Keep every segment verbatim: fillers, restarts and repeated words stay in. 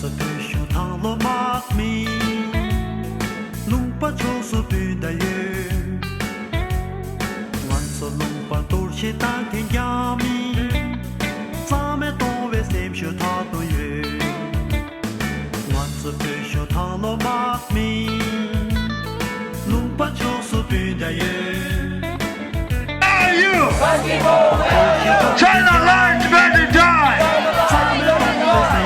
ཚོ་བོད་གཞུང་དང་ལོ་དམག་མི། ལུང་པ་ཕྱོགས་སུ་སྤུན་ཟླ་ཡོད། ང་ཚོ་ལུང་པ་གཏོར་བཤིག་བཏང་མཁན་རྒྱ་མི། རྩ་མེད་གཏོང་བའི་སེམས་ཤུགས་མཐའ་དུ་ཡོད། ང་ཚོ་བོད་གཞུང་དང་ལོ་དམག་མི། ལུང་པ་ཕྱོགས་སུ་སྤུན་ཟླ་ཡོད། Are you? China lied, Tibet die.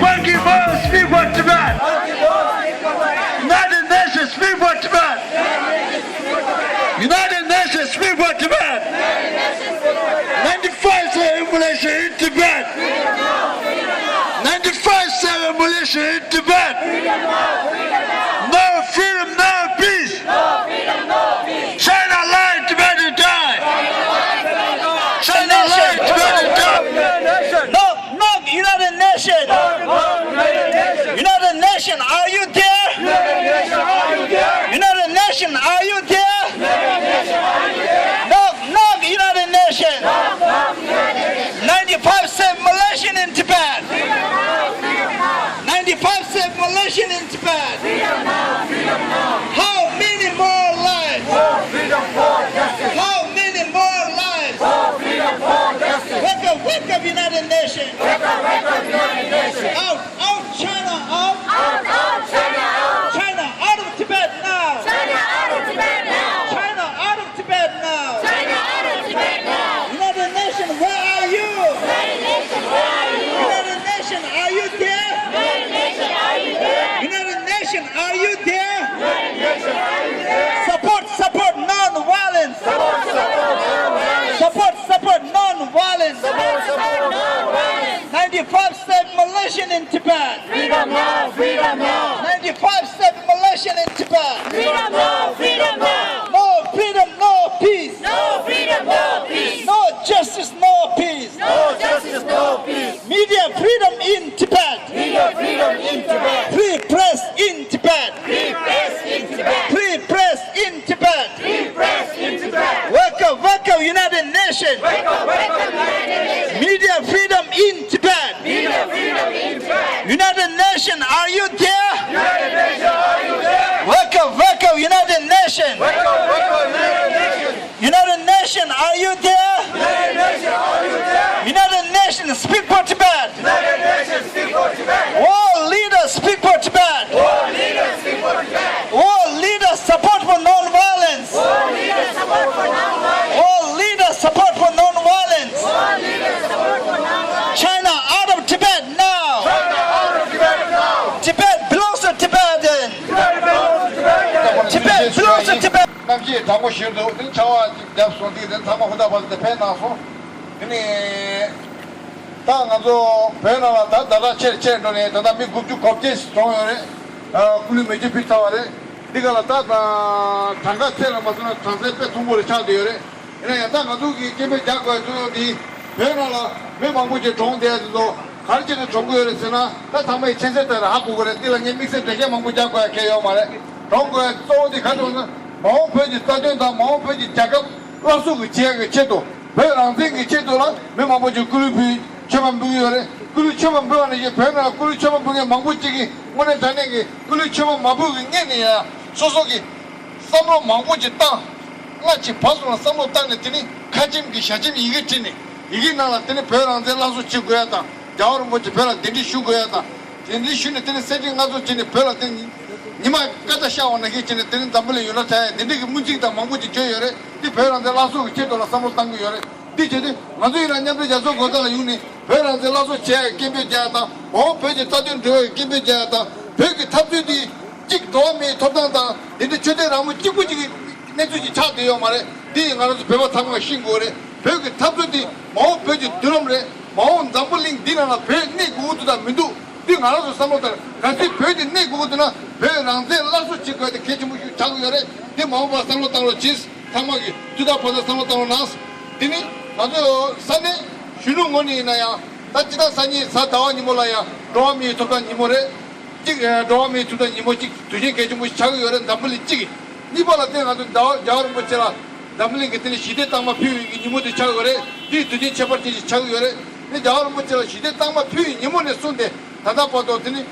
Funky Boys, speak for Tibet. United Nations, speak for Tibet. United Nations, speak for Tibet. Ninety-five seven militia in Tibet. Ninety-five seven militia in Tibet. No freedom, no peace. China lied, Tibet die. China lied, Tibet die. No, no, United Nations. United Nations, are you there? United Nations, are you there? Knock, knock, United Nations. Ninety-five seven Malaysian in Tibet. Ninety-five seven Malaysian in Tibet. How many more lives? How many more lives? Wake up, wake up, United Nations. Out, out, China out. Out, out, China out. China out of Tibet now. China out of Tibet now. China out of Tibet now. China out of Tibet now. United Nations, where are you? United Nations, where are you? United Nations, are you there? United Nations, are you there? United Nations, are you there? Support, support non-violence. Support, support non-violence. Support, support non-violence. Support, support non-violence. Ninety-five seven Malaysian in Tibet. Freedom now, freedom now. Ninety-five seven Malaysian in Tibet. Freedom now, freedom now. No freedom, no peace. No freedom, no peace. No justice, no peace. No justice, no peace. Media freedom in Tibet. Media freedom in Tibet. Free press in Tibet. Free press in Tibet. Free press in Tibet. Free press in Tibet. Wake up, wake up, United Nations. Wake up, wake up, United Nations. Media freedom in Tibet. Media freedom in Tibet. United Nations, are you there? United Nations, are you there? Wake up, wake up, United Nations. Wake up, wake up, United Nations. United Nations, are you there? United Nations, are you there? United Nations, speak for Tibet. United Nations, speak for Tibet. World leaders, speak for Tibet. World leaders, speak for Tibet. World leaders, support for non-violence. World leaders, support for non-violence. World leaders, support for non-violence. World leaders, support for non-violence. China out of Tibet now. China out of Tibet now. Tibet belongs to Tibetan. Tibet belongs to Tibetan. Tibet belongs to Tibetan. གནམ་གཤིས་གྲང་མོ་ཞིག་འདུག་དེ་ནི་ཆར་པ་ཅིག་བརྒྱབ་སོང་། དེ་དེ་ཚང་མ་ཧུར་ཐག་བར་དུ་ཕེབས་གནང་སོང་། དེ་ནི་ད་ང་ཚོ་བོད་ནང་ལ་ད་ཟླ་གྲངས་ཆེར་ཆེར་འགྲོ་ནས་ད་ལྟ་མི་དགུ་བཅུ་གོ་བརྒྱད་ཞིག་གྲོངས་ཡོད་རེད། ཨ། སྐུ་ལུས་མེ་མཆོད་ཕུལ་ཚར་བ་རེད། འདི་ག་ལ་ད་གྲངས་ཀ་བཙལ་ལ་མ་སོང་ན་གྲངས་ཚད་དཔེ་མཐོན་པོ་རེ་ཆགས་བསྡད་ཡོད་རེད། ཡིན་ན་ཡང་ད་ང་ཚོ་གིས་སྐད་འབོད་རྒྱག་དགོས་ཚུལ་འདི་བོད་ནང་ལ་མི་མང་པོ་ཅིག་གྲོངས་བསྡད་ཡ་དེ་ཚོ་ག་རེ་བྱས་ནས་གྲོངས་ཀྱི་ཡོད་རེད་ཟེར་ན། ད་ཚང་མས་མཁྱེན་གསལ་ལྟར་ཧ་གོ་གི་རེད། འདི་ལ་ངས་དམིགས་བསལ་འགྲེལ་བཤད་མང་པོ་རྒྱག་དགོས་ཡ་གལ་ཡོད་མ་རེད། གྲོངས་དགོས་ཡ་གཙོ་བོ་དེ་ག་རེ་རེད་ཟེར་ན། མ་འོངས་བོད་ཀྱི་རྩ་དོན་དང་མ་འོངས་བོད་ཀྱི་རྒྱལ་ཁབ་སླར་གསོ་གི་བྱེད་ཡ་གི་ཆེད་དུ། བོད་རང་བཙན་གྱི་ཆེད་དུ་ལ་མི་མང་པོ་ཅིག་སྐུ་ལུས་ཕུལ། མཆོད་པ་འབུལ་གྱི་ཡོད་རེད། སྐུ་ལུས་མཆོད་པ་འབུལ་བ་ནང་བཞིན་བོད་ནང་སྐུ་ལུས་མཆོད་པ་འབུལ་མཁན་མང་པོ་ཅིག་གིས་དངོས་གནས་དྲང་གནས་ཀྱི་སྐུ་ལུས་མཆོད་པ་མ་འབུལ་གྱི་སྔོན་ནས་ཡང་སོ་སོ་གི་བསམ་བློ་མང་པོ་ཅིག་བཏང་། སྔ་ཕྱི་བར་གསུམ་ལ་བསམ་བློ་བཏང་ནས། དེ་ནི་ཁ་ཆེམས་ཀྱི་ཞལ་ཆེམས་ཡི་གེ་བྲིས་ནས། ཡི་གེ་ནང་ལ་དེ་ནི་བོད་རང་བཙན་སླར་གསོ་བྱེད་དགོས་ཡ་དང་། རྒྱལ་བ་རིན་པོ་ཆེ་བོད་ལ་གདན་འདྲེན་ཞུ་དགོས་ཡ་དང་། གདན་འདྲེན་ཞུས་ནས། དེ་ནི་གསེར་ཁྲི་མངའ་གསོལ་བྱས་ནས། བོད་ལ་དེ་ཉི་མ་སྐར་ཆ་ཤར་བ་ནང་བཞིན་བྱས་ནས། དེ་ནི་འཛམ་བུ་གླིང་ཡོངས་གྲགས་ཆགས་ཡ། དེ་འདྲའི་གི་སྨོན་ཚིག་དང་མང་པོ་ཅིག་བརྗོད་ཡོད་རེད། འདི་བོད་རང་བཙན་སླར་གསོ་གི་ཆེད་དུ་ལ་བསམ་བློ་བཏང་གི་ཡོད་རེད། འདི་བྱས་ཏེ་ང་ཚོ་ཡིན་ན་མཉམ་འབྲེལ་རྒྱལ་ཚོགས་གོ་ས་ལ་ཡོང་ནས་བོད་རང་བཙན་སླར་གསོ་བྱེད་ཡ་གི་སྐད་འབོད་རྒྱག་ཡ་དང་། མ་འོངས་བོད་ཀྱི་རྩ་དོན་སྒྲུབ་ཡ་གི་སྐད་འབོད་རྒྱག་ཡ་དང་། བོད་ཀྱི་འཐབ་རྩོད་འདི་གཅིག་འགྲོ་བ་མིའི་ཐོབ་ཐང་དང་དེ་འདྲའི་ཆོས་དད་རང་མོས་གཅིག་པུ་གཅིག་གི་གནས་ཚུལ་ཅིག་ཆགས་བསྡད་ཡོད་མ་རེད། འདི་ང་རང་ཚོ་བོད་པ་ཚང་མས་ཤེས་དགོས་རེད། བོད་ཀྱི་འཐབ་རྩོད་འདི་མ་འོངས་བོད་ཀྱི་མདུན་ལམ་རེད། མ་འོངས་འཛམ་བུ་གླིང་འདི་ནང་ལ་བོད་གནས་དགོས་ཀྱི་འདུག་དང་མི་འདུག་འདི་ང་རང་ཚོ་བསམ་བློ་བཏང་། གལ་སྲིད་བོད་འདི་གནས་དགོས་ཀྱི་འདུག་ན་བོད་རང་བཙན་སླར་གསོ་བྱེད་དགོས་དེ་གལ་ཆེན་པོ་ཞིག་ཆགས་ཀྱི་ཡོད་རེད། འདི་མ་འོངས་པར་བསམ་བློ་བཏང་རོགས་གྱིས། ཚང་མ་གིས་ཐུགས་ཐག་ཕོག་ཚེ་བསམ་བློ་བཏང་རོགས་གནང་། དེ་ནི་ང་ཚོ་ས་གནས་གཞོན་ནུ་ངོས་ནས་ཡིན་ན་ཡང་། ད་སྤྱི་བཏང་སང་ཉིན་གཟའ་ཟླ་བ་ཉིན་མོ་ལ་ཡང་འགྲོ་བ་མིའི་ཐོབ་ཐང་ཉིན་མོ་རེད། གཅིག་ཨ། འགྲོ་བ་མིའི་ཐོབ་ཐང་ཉིན་མོ་གཅིག་དུས་ཆེན་གལ་ཆེན་པོ་ཞིག་ཆགས་ཀྱི་ཡོད་རེད། འཛམ་བུ་གླིང་གཅིག་གིས། གཉིས་པ་ལ་བརྟེན་ང་ཚོ་རྒྱལ་བ་རྒྱལ་བ་རིན་པོ་ཆེ་ལ་འཛམ་བུ་གླིང་གི་དེ་ནི་ཞི་བདེའི་རྟགས་མ་ཕུལ་བའི་གི་ཉིན་མོ་དེ་ཆགས་ཀྱི་ཡོད་རེད། འདི་དུས་ཆེན་ཁྱད་པར་ཅན་ཞིག་ཆགས་ཀྱི་ཡོད་རེད། དེ་རྒྱལ་བ་རིན་པོ་ཆེ་ལ་ཞི་བདེའི་རྟགས་མ་ཕུལ་བའི་ཉིན་མོ་ནས་བཟུང་སྟེ་ད་ལྟ་བར་དུ་དེ་ནི་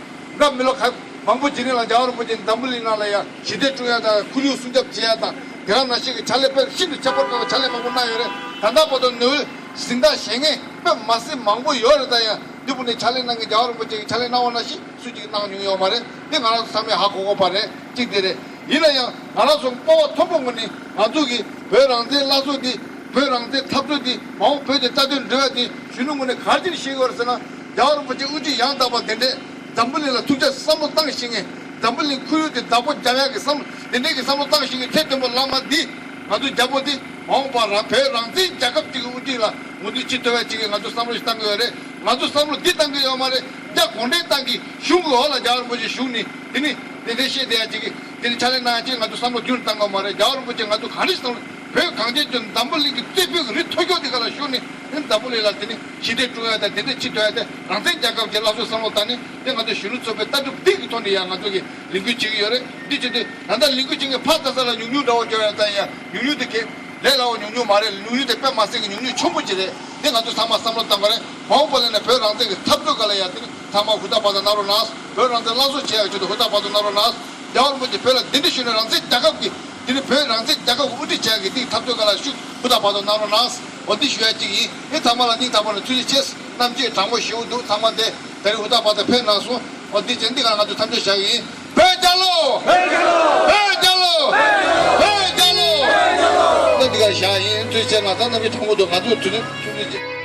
སྐབས་མི་ལོ་ཁ་མང་པོ་རྗེས་ནས་ལ་རྒྱལ་བ་རིན་པོ་ཆེ་འཛམ་བུ་གླིང་ནང་ལ་ཡང་ཞི་བདེ་བསྐྲུན་ཡ་དང་ཁོར་ཡུག་སྲུང་སྐྱོབ་བྱེད་ཡ་དང་དེ་ག་ནང་བཞིན་གྱི་ཕྱག་ལས་དཔེ་ཤིན་ཏུ་ཁྱད་པར་འཕགས་པའི་ཕྱག་ལས་མང་པོ་གནང་ཡོད་རེད། ད་ལྟ་བར་དུ་ནོ་བེལ་གཟེངས་རྟགས་བཞེས་མཁན་དཔེ་མ་སྲིད་མང་པོ་ཡོད་རེད། ད་ཡང་འདི་བུ་ནས་ཕྱག་ལས་གནང་མཁན་རྒྱལ་བ་རིན་པོ་ཆེ་གི་ཕྱག་ལས་གནང་བ་ནང་བཞིན་སུ་གཅིག་གནང་མྱོང་ཡོད་མ་རེད། འདི་ང་རང་ཚོ་ཚང་མས་ཧ་གོ་དགོས་པ་རེད། གཅིག་དེ་རེད། ཡིན་ན་ཡང་ང་རང་ཚོ་སྤོབས་པ་མཐོན་པོ་ངོས་ནས་ང་ཚོ་གི་བོད་རང་བཙན་སླར་གསོ་འདི་བོད་རང་བཙན་འཐབ་རྩོད་འདི་མ་འོངས་བོད་ཀྱི་རྩ་དོན་སྒྲུབ་ཡ་འདི་གཞོན་ནུ་ངོས་ནས་ག་རེ་བྱས་ནས་ཤེས་དགོས་རེད་ཟེར་ན། རྒྱལ་བ་རིན་པོ་ཆེ་དབུ་ཁྲིད་ཡང་དག་པ་དེ་འདྲས་འཛམ་བུ་གླིང་ལ་ཐུགས་རྗེ་བསམ་བློ་བཏང་ཤེས་མཁན། འཛམ་བུ་གླིང་ཁོར་ཡུག་དེ་བདག་པོ་རྒྱག་ཡག་གི་བསམ་བློ་དེ་འདྲས་ཀྱི་བསམ་བློ་བཏང་ཤེས་མཁན་ཁྲི་སྟོན་པ་བླ་མ་འདི་ང་ཚོ་རྒྱལ་པོ་འདི་མ་འོངས་པར་རང་བོད་རང་བཙན་རྒྱལ་ཁབ་ཅིག་གི་དབུ་ཁྲིད་ལ་ངོས་འཛིན་བྱེད་ཐུབ་ཡ་ཅིག་གི་ང་ཚོ་བསམ་བློ་ཞིག་བཏང་གི་ཡོད་རེད། ང་ཚོ་བསམ་བློ་འདི་བཏང་གི་ཡོད་མ་རེད། རྒྱ་གུང་ཁྲན་ཏང་གི་གཞུང་གི་འོག་ལ་རྒྱལ་བ་རིན་པོ་ཆེ་བཞུགས་ནས་དེ་ནི་དེ་འདྲའི་བཤད་བསྡད་ཡ་ཅིག་གི་དེ་ནི་ཕྱག་ལས་གནང་ཡ་ཅིག་ང་ཚོ་བསམ་བློ་རྒྱུན་བཏང་གི་མ་རེད། རྒྱལ་བ་རིན་པོ་ཆེ་ང་ཚོ་གང་འདྲ་ཞིག་བསམ་བློ་བོད་གངས་ཅན་ལྗོངས་འཛམ་བུ་གླིང་གི་རྩེ་ཕུད་ཀྱི་རི་མཐོ་ཤོས་དེ་ག་ལ་བཞུགས་ནས་དེ་ནི་འཛམ་བུ་གླིང་ལ་དེ་ནི་ཞི་བདེ་བསྐྲུན་ཡ་དང་དེ་འདྲ་བྱེད་ཐུབ་ཡ་དེ་རང་བཙན་རྒྱལ་ཁབ་ཀྱི་སླར་གསོའི་བསམ་བློ་བཏང་ནས་དེ་ང་ཚོ་གཞོན་ནུ་ཚོགས་པའི་ལྟ་གྲུབ་འདི་གི་ཐོག་ནས་ཡང་ང་ཚོ་གི་ལས་འགུལ་བྱེད་ཀྱི་ཡོད་རེད། འདི་བྱེད་དུས་ད་ལྟ་ལས་འགུལ་བྱེད་མཁན་ཕར་ལྟ་ས་ལ་ཉུང་ཉུང་འདྲ་བོ་འཇོག་ཡ་ཙང་ཡང་ཉུང་ཉུང་དེ་གས་ལས་སླ་བོ་ཉུང་ཉུང་མ་རེད། ཉུང་ཉུང་དེ་དཔེ་མ་སྲིད་ཀྱི་ཉུང་ཉུང་ཆེན་པོ་ཅིག་རེད། འདི་ང་ཚོ་ཚང་མ་བསམ་བློ་བཏང་དགོས་རེད། མ་འོངས་པ་ལ་ནས་བོད་རང་བཙན་གྱི་འཐབ་རྩོད་སྒང་ལ་ཡང་དེ་ནི་ཚང་མ་ཧུར་ཐག་བར་དུ་གནང་རོགས་གནང་། བོད་རང་བཙན་སླར་གསོ་བྱེད་ཡག་ཆེད་དུ་ཧུར་ཐག་བར་དུ་གནང་རོགས་གནང་། རྒྱལ་བ་རིན་པོ་ཆེ་བོད་ལ་གདན་འདྲེན་ཞུས་ནས་རང་བཙན་རྒྱལ་ཁབ་ཀྱི་དེ་ནི་བོད་རང་བཙན་རྒྱལ་ཁབ་ཀྱི་དབུ་ཁྲིད་བྱེད་ཡག་གི་དེའི་འཐབ་རྩོད་སྒང་ལ་ཤུགས་ཧུར་ཐག་བར་དུ་གནང་རོགས་གནང་། འོ་འདི་ཞུ་ཡ་གཅིག་ཡིན། ཨེ་ཚང་མ་ལ་སྙིང་ཐག་པ་ནས་ཐུགས་རྗེ་ཆེ། གནམ་གཤིས་གྲང་མོ་ཞེ་པོ་འདུག་ཚང་མ་འདི་ད་རེས་ཧུར་ཐག་བར་དུ་ཕེབས་གནང་སོང་། འོ་འདི་བྱས་འདི་ག་ང་ཚོ་མཚམས་འཇོག་བྱ་གི་ཡིན། བོད་རྒྱལ་ལོ། བོད་རྒྱལ་ལོ། བོད་རྒྱལ་ལོ། བོད་རྒྱལ་ལོ། འདི་ག་བཞག་ཡིན། ཐུགས་རྗེ་ཆེ། ང་ཚང་རྣམ་པའི་གྲོགས་པོ་འདུག་ང་ཚོ་དུས་ནི་ཐུགས་རྗེ་ཆེ།